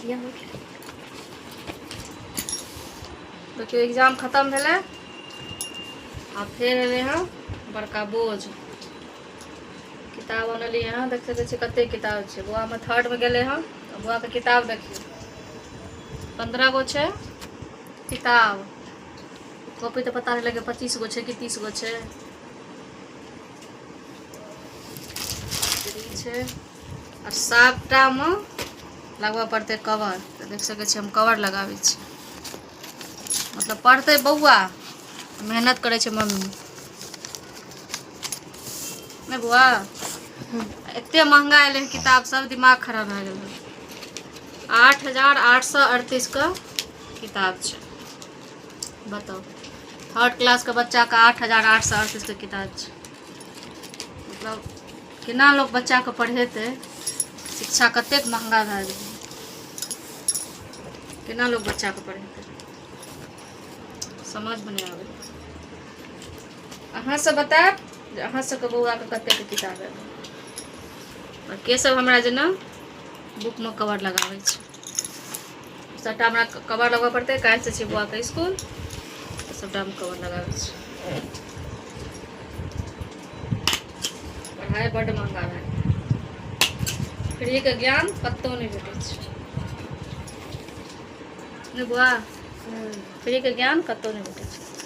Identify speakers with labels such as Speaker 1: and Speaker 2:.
Speaker 1: बढ़िया हो गेलै।
Speaker 2: देखियौ, एग्जाम खतम भेलै आ फेर एलै हँ बड़का बोझ। किताब अनलियै हँ, देख सकै छियै कते किताब छै। बौआमे थर्डमे गेलै हँ। बौआके किताब देखियौ, 15 गो छै किताब। कॉपी तऽ पता नहि लगे 25 गो छै कि 30 गो छै। छै आ सबटामे लगबऽ पड़तै कवर। तऽ देख सकै छियै, हम कवर लगाबै छी। मतलब पढ़तै बौआ, मेहनत करै छै मम्मी। नहि बौआ, एते महंगा एलै हँ किताब सब, दिमाग खराब भए गेल। 8838 के किताब छै। बताउ, थर्ड क्लासके बच्चाके 8838 के किताब छै। मतलब केना लोक बच्चाके पढ़ेतै? शिक्षा कतेक महंगा भए गेलै, केना लोक बच्चाके पढ़ेतै, समझमे नहि आबै। अहाँ सब बतायब जे अहाँ सबके बौआके कतेक किताब एलै आओर के सब हमरा जेना बुकमे कवर लगाबै छै। सबटा हमरा कवर लगबऽ पड़तै। काल्हिसँ छै बौआके इसकुल, सबटामे कवर लगाबै छै। पढ़ाइ बड्ड महंगा भए गेलै। फ्रीके ज्ञान कतहु नहि भेटै छै। नहि बौआ, फ्रीके ज्ञान कतहु नहि भेटै छै।